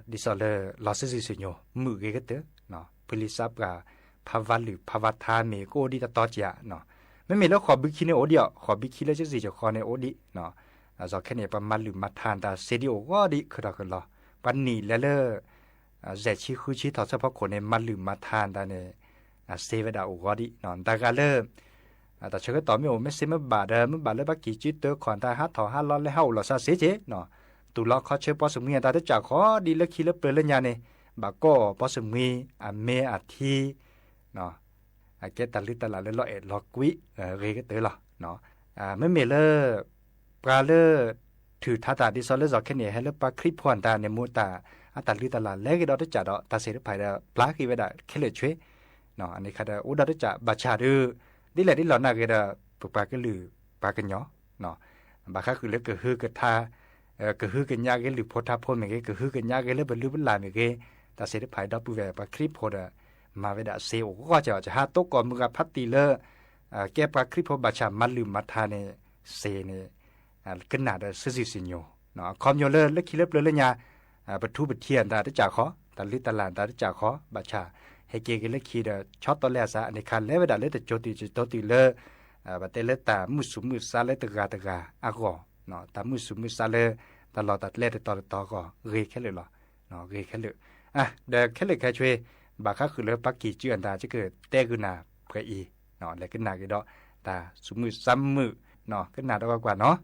ဒီး ဒ်သိးလၢလီၤစုာ်စုာ်စုာ်ညိၣ် မုာ်ဂ့ၤကတၢၢ် ဖုလံစးပှၢ် ဖးဝါလုၢ်ဖးဝါထါမ့ၢ်ကအိၣ်ဒံးတတီၤကၢ်နီၤ မ့မ့ၢ်လၢဃိးဘုခံန့ၣ်အိၣ်ဒံးအီၤ ဃိးဘုခံလၢကစံာ်ကဃီန့ၣ်အိၣ်ဒံး စီၤခဲန့ၣ် ပှၤမၤလုၢ်မၤထါတၢ်စ့ဒံးအိၣ်ဂီၢ်ဒံး ခုၣ်ထီၣ်ခုၣ်လီၤ ပှၤနံၣ်လဲၤလၢ စဲးဆံဃုဆံထီၣ်ဆၢဖီခိၣ်န့ၣ် မၤလုၢ်မၤထါတၢ်န့ၣ် စ့ဝဲဒၣ်အိၣ်ဂီၢ်ဒံး တၢ်ဂၤလၢ တၢ်ဆၢကတီၢ်မ့ၢ်အိၣ်မ့ၢ်စ့မ့ၢ်ဘၣ်ဒီး မ့ၢ်ဘၣ်လၢပှၤကံၢ်ကၠုတၢခီၣ်တၢ်ဟးထီၣ်ဟးလီၤလဲၤဟးအိၣ်လီၤစးစ့က့ၤ တူၢ်လီၤခီဆၢပီၢ်စမံအတၢ်တကၢ်ဃီဒံးလၢခံလၢပျၢၤလၢညါန့ၣ် ဘၣ်ကိးအီၤပီၢ်စမံအမ့ၢ်အထံ အကဲတၢ်လုၢ်တၢ်လၢ်လၢလီၤအဲၣ်လီၤကွံ ဂ့ၤကတၢၢ်လီၤ မ့မ့ၢ်လၢ ပှၤလၢ ထုးထါတၢ်ဒ်သိးလၢစီၤခဲန့ၣ် ဟဲလၢပှၤခရံာ်ဖိအတၢ်န့ၣ် မ့ၢ်တၢ် အတၢ်လုၢ်တၢ်လၢ်လဲၤဂ့ၤဒီးတကၢ်ဒီး တၢ်စ့တဖၣ်ဒီး ပျၢ်က့ၤဝဲဒၣ်ခဲလၢာ်ဆွ့ အန့ၣ်ခါဒီး အိၣ်ဒီးတကၢ် ဘၣ်ဆၣ်ဒီး ဒ်လဲၣ်ဒ်လဲၣ်နာ်ဂ့ၤဒီး ပပှၤကလုာ်ပှၤကညီ ဘၣ်ဃးဃုာ်လၢကဟုကထါ ကဟုကညးဂ့ၤလုၢ်ဖိထါဖိမ့ၢ်ဂ့ၤ ကဟုကညးဂ့ၤလၢပလုၢ်ပလၢ်မ့ၢ်ဂ့ၤ တၢ်စ့တဖၣ်ဒီပုၢ်ဝဲၢ်ပှၤခရံာ်ဖိဒီး မၤဝဲဒၣ်စ့အိၣ်ဂီၢ်ကီး ကဟးတိကိးမုၢ်ဂၤဖးတံၢ်လၢ ကဲပှၤခရံာ်ဖိဘၣ်ဆၣ်မၤလုၢ်မၤထါန့ၣ် စ့န့ၣ် ကနၣ်ဒီးစုာ်စုာ်စုာ်ညိၣ် အခီပညီလၢလၢခံလၢပျၢၤလၢညါ ပထူပထံးအတၢ်တကၢ်ဃီ တၢ်လုၢ်တၢ်လၢ်တၢ်တကၢ်ဃီ ဘၣ်ဆၣ် ဟဲက့ၤက့ၤလၢခံဒီး ဆီတီလဲအစး အန့ၣ်ခါလဲၤဝဲဒၣ်လၢတကၠိတုၤကၠိတုၤလၢ ပတဲလၢတၢ်မုၢ်ဆူၣ်မုၢ်ဆါလၢတဂၤတဂၤအဂီၢ် တၢ်မုၢ်ဆူၣ်မုၢ်ဆါလၢ တၢ်လီၢ်တၢ်ကျဲတတီၤတတီၤအဂီၢ် ဂ့ၤခဲလၢာ်လီၤ ဂ့ၤခဲလၢာ် ဒီးခဲလၢာ်ခဲဆ့ ဘၣ်ဃးဃုာ်လၢပှၤကံၢ်ကၠုအတၢ် ကကတဲဂုာ်နၤပှဲၤအံၤ လဲၤကနၣ်က့ၤဒီး တၢ်ဆူၣ်မုၢ်ဆါမုၢ် ကနၣ်ဒီးကွၢ်ကွၢ်နီၤ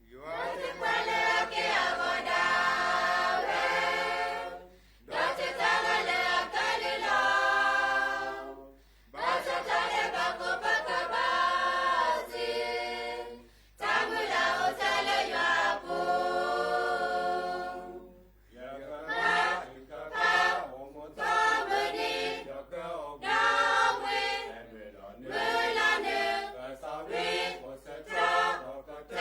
ယွၤတပှၢ်လၢအကဲအဂီၢ်ဒၣ်ဝဲ, ဒီးတတၢ်လၢအကလုၢ်လီၤ. ဘၣ်ဆၣ်တၢ်လၢဘၣ်ကိၢ်ဘၣ်ဂီၤဘၣ်စံး, တၢ်မုၢ်လၢ်အိၣ်တၢ်လၢယွၤအပူၤ မုၢ်နံၤ, ဒီးဝ့ၢ်, မုၢ်လီၤနုာ်, ဝ့ၢ်, တၢ်, တၢ်,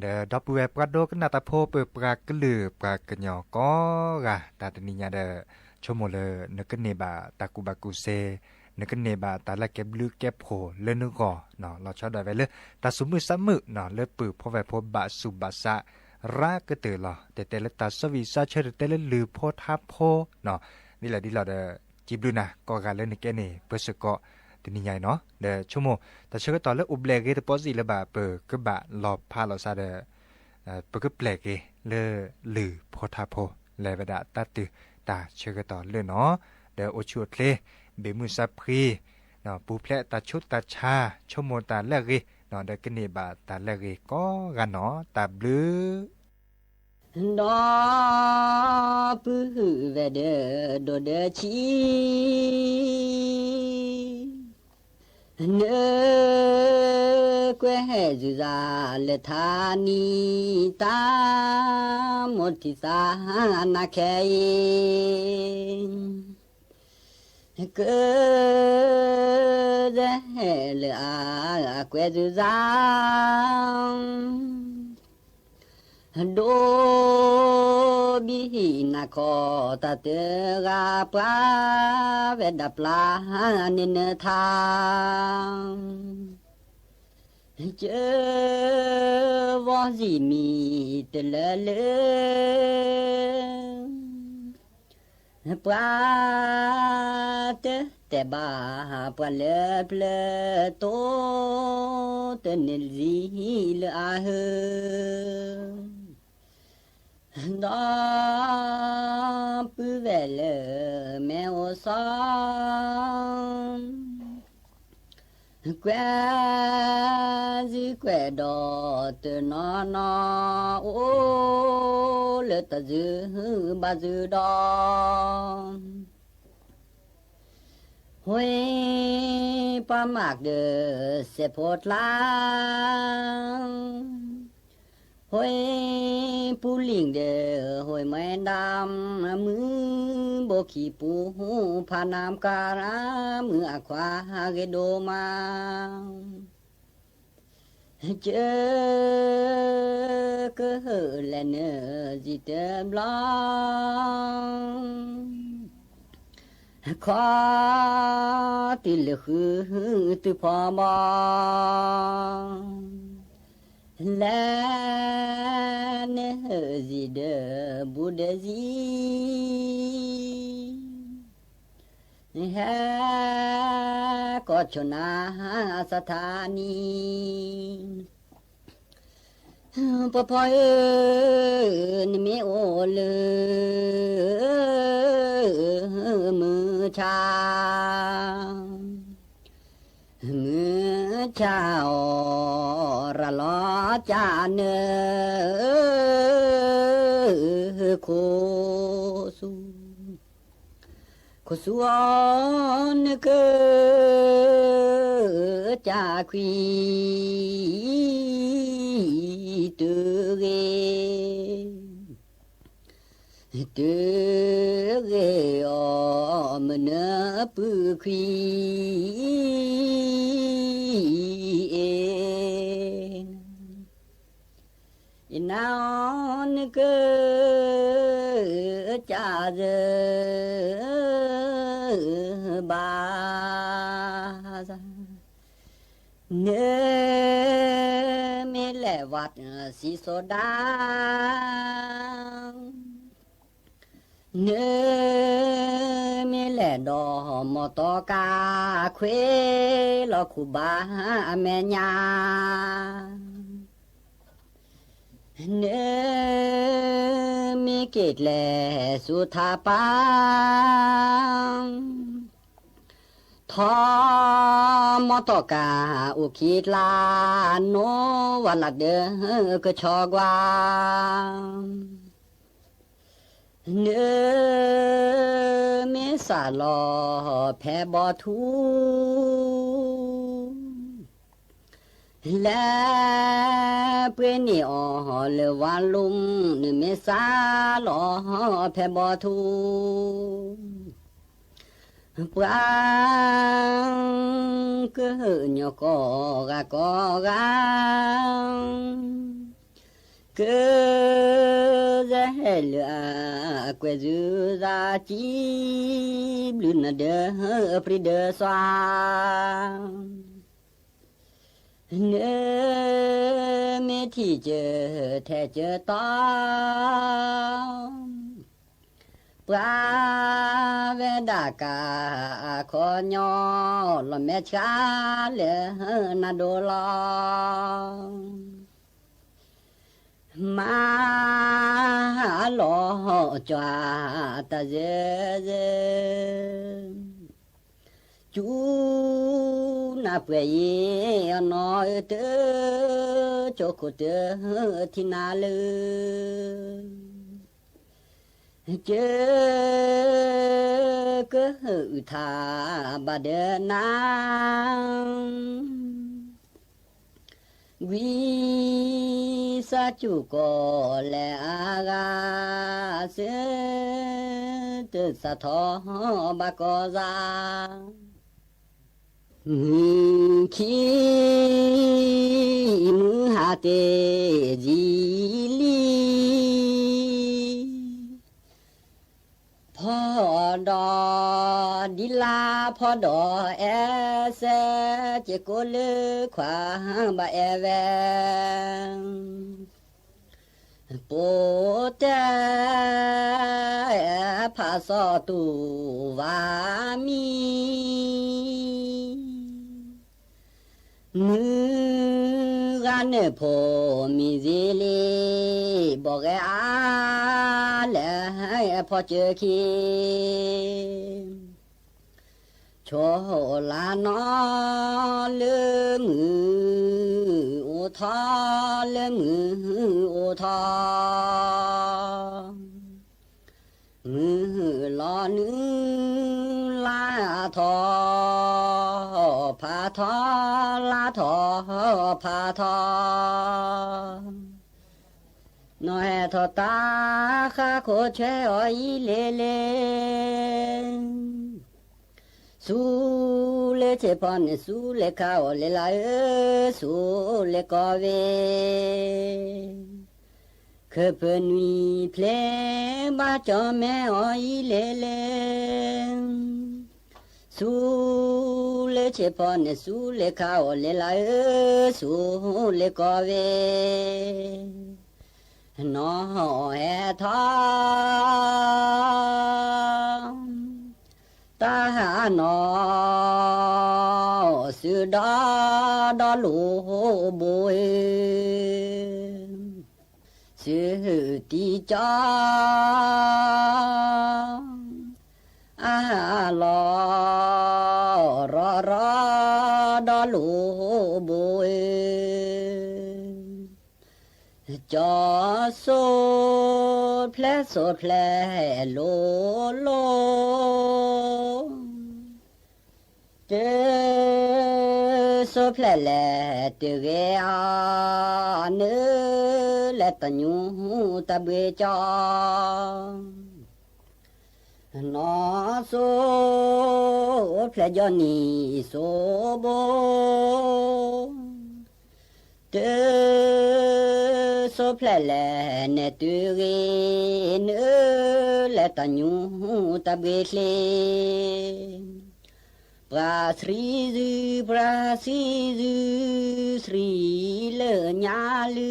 ဒီးဒီပုၢ်ဝဲၢ်ပှၤဒိကနၣ်တၢ်ဖိ ပပှၤကလုာ်ပှၤကညီကိးဂၤ တၢ်တနံၤညါဒီး ဆိကမိၣ်လၢနကန့ၢ်ဘၣ်တၢ်ကူၣ်ဘၣ်ကူၣ်သ့, နကန့ၢ်ဘၣ်တၢ်လၢကဲဘျုးကဲဖှိၣ်လၢနဂီၢ်, လီၤဆီဒၣ်ဝဲလၢ တၢ်သူၣ်မုာ်သးမုာ် လၢပုၢ်ဖိဝဲၢ်ဖိဘၣ်ဆူးဘၣ်ဆါ ရၤကတၢၢ်လီၤ. တဲတဲလၢတၢ်စီဝံၣ်စီဆၢ တဲတဲလၢလုၢ်ဖိထါဖိ ဒ်လဲၣ်ဒ်လဲၣ်ဒီး စံးဘျုးနၤကိးဂၤလၢနကဲန့ၣ် ပၢဆၢကီးတနံၤညါအံၤနီၤ. ဒီးဆိကမိၣ် တၢ်ဆၢကတီၢ်လၢအိၣ်ဘျဲၣ်ဂ့ၤတပီစံးလၢၤဘၣ် ပကဘၣ်လီၤဖးလီၤဆါဒီး ပကပျဲၢ်က့ၤလၢလုၢ်ဖိထါဖိ လဲၤဝဲဒၣ်တၢ်တုၤတၢ်ဆၢကတီၢ်လၢနီၤ, ဒီးအိၣ်ဆူၣ်အိၣ်ချ့ ဘၣ်မုာ်စၢ်ဖှံ, ပူၤဖျဲးတၢ်ဆူးတၢ်ဆါ, ဆိကမိၣ်တၢ်လၢအဂ့ၤ, ဒီးကန့ၢ်ဘၣ်တၢ်လၢအဂ့ၤကိးဂၤနီၤ, တၢ်ဘျုး ဒီပုၢ်ဝဲၢ်ဒီး ဒိၣ်ဒီးဆံး နကွဲးဟဲၣ်စုၤစၢ်လၢထါနံၤ တၢ်မိၣ်ထံသးနၤခဲအံၤ ကဲးဟဲၣ်လၢအကွဲးစုၤစၢ် ဒိဘံၣ်ဟံၣ်နၤခီ တၢ်တဂၤပှၤဝဲဒၣ်ပျၢ်န့ၢ်နထါ ကၢဝီၤစံးမံၤတလၢလၢ ပှၤတတဲဘၣ် ပှၤလၢပျၢၤတိ တန့ၢ်စံးလၢအဟၢ ဒီပုၢ်ဝဲၢ်လၢမဲာ်အိၣ်စီ ကွဲးစ့ၢ်ကွဲးဒီးတနီၤနီၤ အိၣ်လၢတၢ်စုဘၣ်စုဒီး ဟူးပှၤမးဒီးစဲးဖိကျါ ဟူးပူၤလံၣ်ဒီး ဟူးမွဲဒၣ် မုၢ်ဘိခံပူၤ ဖးနၢမ်ကၤရၢ မုၢ်အခွါဂ့ၤဒိၣ်မး ကၢကဟုးလဲၤနုာ်စံးတဘျီ ခီတုၤလၢဃုတုၤဖီဘီ လဲၤနုာ်စံးဒီးဘူးဒီးစံး ဟဲကီၢ်ဆိနၤအစထါနံၤ ပီၤဖီဧၢ နမ့ၢ်အိၣ်လၢမုၢ်ဆါ မုၢ်ဆါအီၤ ရၤလီၤကၢ်နၢ ခိၣ်ဆူ ခိၣ်ဆူအီၤနက ကၢ်ခွံ တုၤဂ့ၤ တုၤဂ့ၤအီၤ မုၢ်နၢပုၢ်ခွံ အ့ၣ် ယနၤအီၤနက ကၢ်စၢၤဘၣ် နမ့ၢ်လဲၤဝးစံးစိၤဒၣ် နမ့ၢ်လဲၤဒီးမီတီကါ ခွဲးလီၤခူၣ်ဘၣ်အမဲာ်ညါ နမ့ၢ်က့ၤကျဲဆူထးပၢ် ထီၣ်မီတီကါအိၣ်ခံကျါ နိဝၤလၢဒၢကဆီကွၢ် နမ့ၢ်စးလီၤဖဲဘီထူ လဲၤပှ့ၤန့ၢ်အီၤလၢဝၤလူမ် နမ့ၢ်စးလီၤဖဲဘီထူ ပှၤကဟုးညီကိးဂၤကိးဂၤ ဟဲ ကစၢ်ဟဲလၢအကွဲးစူၤသးကံ ဘျုးနၤဒီးပြံဒီးစွါ, နမ့ၢ်ထံၣ်ကၢၤထဲကၢၤတီ ပှၤဝဲဒၣ်ကအခီညီ လီၤမဲာ်ဆှးလၢနၤဒိၣ်လီၤ. မၤလီၤကွၢ်တၢ်ယဲၢ်ယဲၢ် ကၠူနၢ်ပှဲၤယံၤအနီၢ်ဧၢ တၢ်ကၠိခိၣ်တၢ်ထံၣ်နၤလၢ ကၢကဟုၣ်ထါဘၣ်ဒီးနၤ ဝံစၢ်ကၠူၣ်ကီးလဲၤအါဂၤ စၢၤတၢ်စးထီၣ်ဘၣ်ကီးစၢ် မုၢ်ခံ မုၢ်ဟါတ့ၢ်ယံာ်လံ ဖီဒီးဒ်လၢဖီဒီးအဲၣ်စဲ က့ကိးလၢခွါဘၣ်အဲၣ်ဝဲ ပိာ်တဲဖးစီတူၢ်ဝါမံ မုၢ်ဂၤနၢၣ်ဖိမံၤဇ့လံ ဘီၣ်ဂဲၤအါလဲၣ်ဖီစၢၤခံ ဆိလါနီၢ်လၢမုၢ်အိၣ်ထီၣ် လၢမုၢ်အိၣ်ထီၣ် မုၢ်လီၤနုာ်လါထီၣ် ဖးထီၣ်လါထီၣ်ဖးထီၣ် နီၢ်ဟဲထီၣ်တၢ်ဃါခိၣ်ဆွဲအီၤအံၤလဲၣ်လဲၣ် ဆူလဲဆဲးဖီန့ၣ် ဆူလဲခါအီၤလဲၤလၢအၢ ဆူလဲကီၢ်ဝဲ ခၢၣ်ဖၢနွံဖျဲးဘၣ်ကၠီၣ်မဲအီၤအံၤလဲၣ်လဲၣ် ဆူလဲဆဲးဖီန့ၣ် ဆူလဲခါအီၤလဲၤလၢအၢ ဆူလဲကီၢ်ဝဲ နီၢ်ဟဲထီၣ် တၢ်နီၢ် စုဒီဒီလိာ်ဘိဧၢ စုတံကၠီ အလီၤ ရီရီဒီလိာ်ဘိဧၢ ကၠီစိဖျဲၣ်စိဖျဲၣ် လိၤလိၤ တၢ်စိဖျဲၣ်လဲၣ်တဂ့ၤအီၤ နၢၤလဲၤတၢ်ညူတၢ်ဘှ့ကၠီ နီၢ်စိဖျဲၣ်ကၠီနံၤစိဘိ တၢ်စိဖျဲၣ်လဲၣ်နဲၣ်တုၤဂ့ၤ နၢၤလဲၤတၢ်ညူတၢ်ဘှ့ချ့ ပှၤသရံးစု ပှၤသရံးစု သရံးလၢညါလု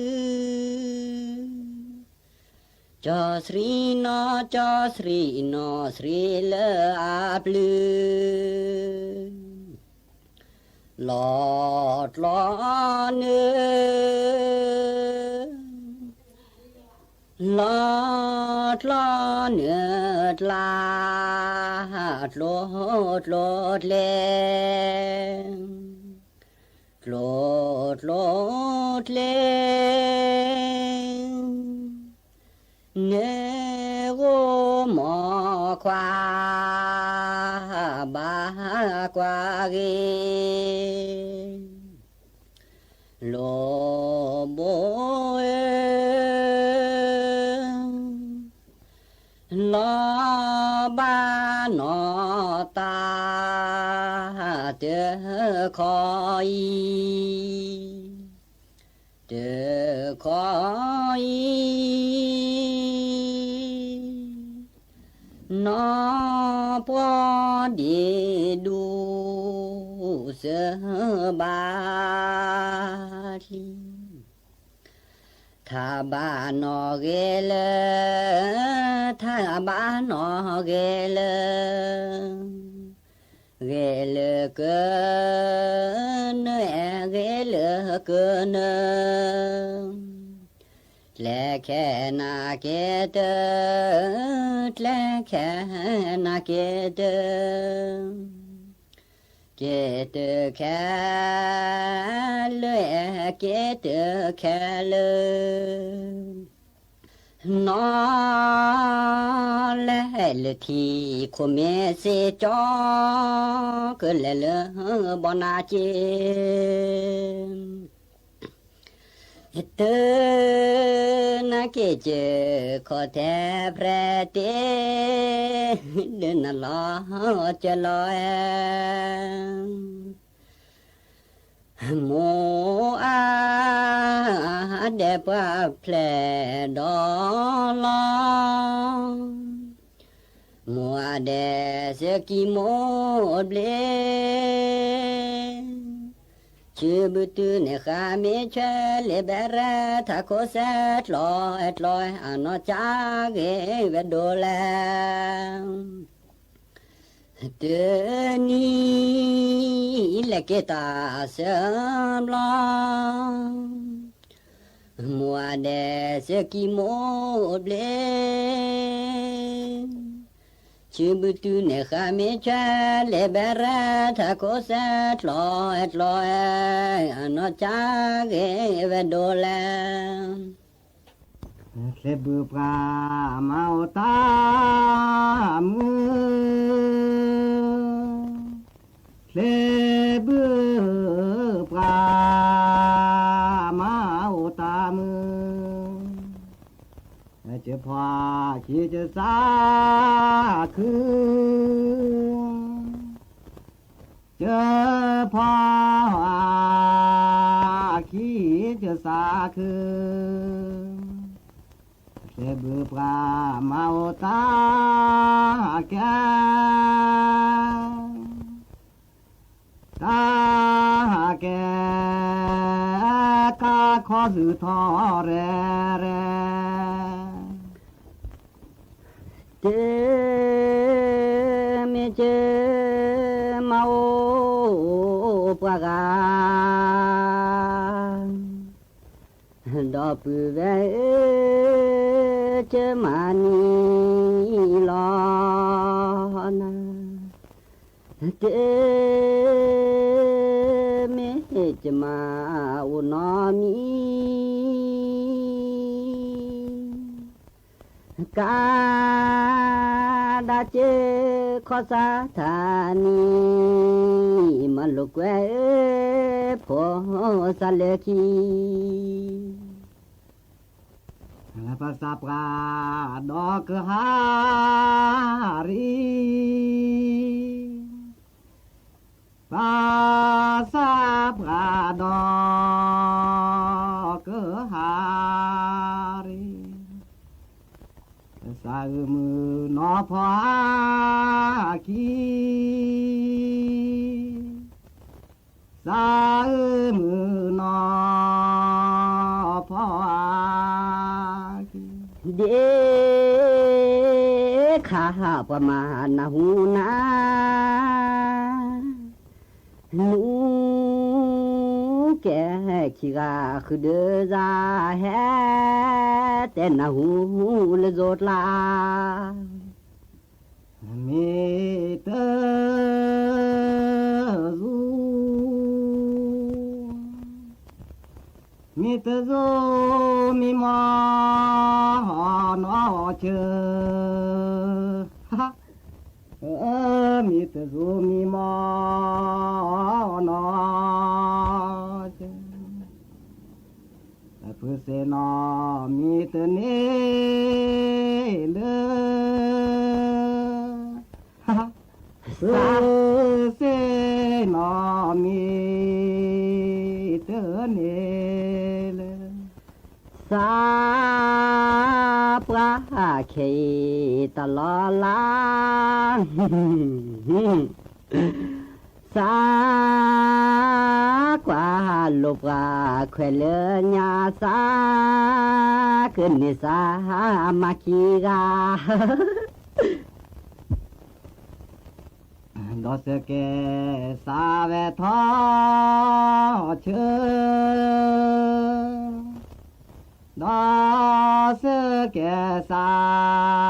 ကၠီသရံးနီၢ် ကၠီသရံးနီၢ် သရံးလၢအပျုၤ လီၤကျီနၢၤ လီၤကျီနၢၤကျါ ကျိကျိကျဲ ကျိကျိကျဲ နၢၤဂိၢ်မီၤခွါ ဘၣ်ကွၢ်ဂ့ၤ လိာ်ဘိဧၢ လီၤဘၣ်နီၢ်တၢ်တခီအံၤ ကျိ တခီအံၤ နီၢ်ပှီၢ်ဒ့ဒူၣ်စၢဘၣ်ချံ ထးဘၣ်နီၢ်ဂဲၤလၢ ထးဘၣ်နီၢ်ဂဲၤလၢ ဂဲၤလၢကနၢ ဂဲၤလၢကနၢ ကျဲခဲနၤကဲတၢ ကျဲခဲနၤကဲတၢ ကဲတၢခဲလၢ ကဲတၢခဲလၢ နီၢ်လဲၤလၢထံ ခိၣ်မ့ၢ်စ့ကၠီ ကလဲၤလၢဘီနၤက့ တၢ်နၢ်က့ၤကၢ ခီၣ်ထဲဖြဲတ့ ဒုးနလီၤကၢလီၤဝဲ မိၢ်အါဒဲးပှၢ်ဖျဲးဒီးလီၤ မိၢ်အါဒဲးစၢကံမိၢ်ဘျ့ ဆၢဘုတုၤန့ၣ်ဃးမ့ၢ်ဆွဲလ့ဘဲရဲ ထးခိၣ်စဲကျီၢ်အဲကျီၢ် အနီၢ်ကၢ်ဂ့ၤဝဲဒိၣ်လဲၣ် တနံၤလဲၤက့ၤတၢ်အစၢဘျီ မိၢ်အါဒဲးစၢကံမိၢ်ဘျ့ ဆၢဘုတုၤန့ၣ်ဃးမ့ၢ်ဆွဲလ့ဘဲရဲ ထးခိၣ်စဲကျီၢ်အဲကျီၢ်အဲ အနီၢ်ကၢ်ဂ့ၤဝဲဒိၣ်လဲၣ် ချဲဘုပှၤမၤအိၣ်တၢ်မုာ် ချဲဘုပှၤမၤအိၣ်တၢ်မုာ် ကဖီခံကစးခု ကဖီခံကစးခု ချဲဘုပှၤမၤအိၣ်တၢ်ကဲ တၢ်ကဲ ကါခီဆူၣ်ထီၣ်ရဲၣ်ရဲၣ် တမ့ၢ်ကမၤအိၣ်ပှၤဂၤ ဒီပုၢ်ဝဲၢ်ဧၢ ကမၤနံၤလီၤနၤ တမ့ၢ်ကမၤအိၣ်နီတမံၤ ကဒါက့ၤခီၣ်စးထးနံၤ မၤလိာ်ကွဲဧၢ ဖိၣ်စးလဲၤခံ ပစၢ်ပှၤဒီးကဟါရံ ပစၢ်ပှၤဒီးကဟါရံ စးအုမုၢ်နီၢ်ဖီအခံ စးအုမုၢ်နီၢ်ဖီအခံ ဒ့ခါပှၤမၤနၢ်ဟူနၤ နူကဲခံဂၤဃုာ်ဒီးစၢ်ဟဲ တဲနၢ်ဟူလၢယိၤကျါ မ့ၢ်တ မ့ၢ်တစိၤမံမီၢ်နီၢ်ဆၢ, မ့ၢ်တစိၤမံမီၢ်နီၢ်ဆၢ, ဖုစ့နီၢ်မံတန့ၢ်လၢ ဖုစ့နီၢ်မံတန့ၢ်လၢ သးပှၢ်ခဲအံၤတလီၤလး, သးကွၢ်လိာ်ပှၤခွဲးလၢညါ, သးကန့ၢ်သးမၤခံဂၤ, ဒီးစကဲးစးဝဲထီၣ်ဆၢ, ဒီးစကဲးစး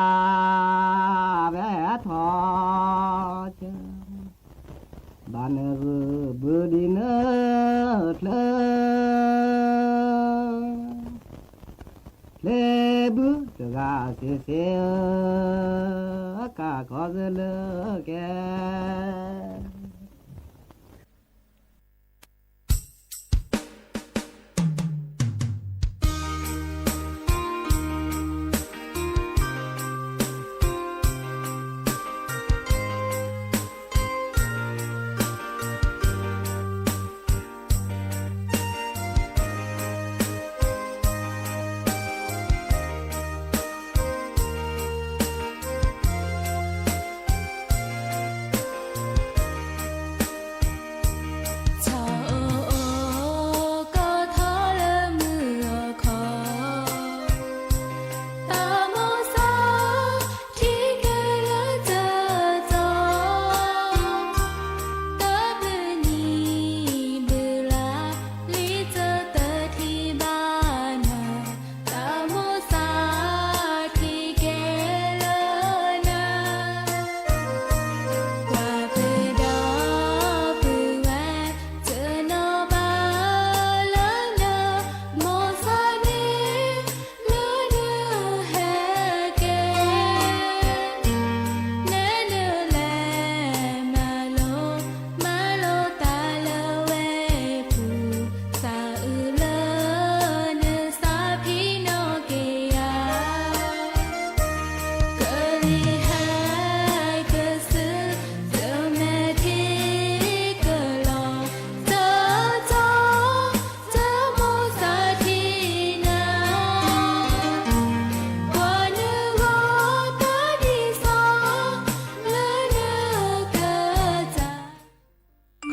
ဝဲထီၣ်ဆၢ, ဘၣ်နၢ်ရံၣ်ဘုဒံးနၢ်ချၢ, ချ့ဘုတဂၤစ့စ့ဧၢ, ကးခီကလၢကဲ.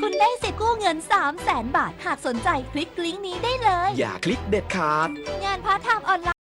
คุณได้สิทธิ์กู้เงินสามแสนบาท หากสนใจคลิกลิงก์นี้ได้เลย อย่าคลิกเด็ดขาด งานพาร์ทไทม์ออนไลน์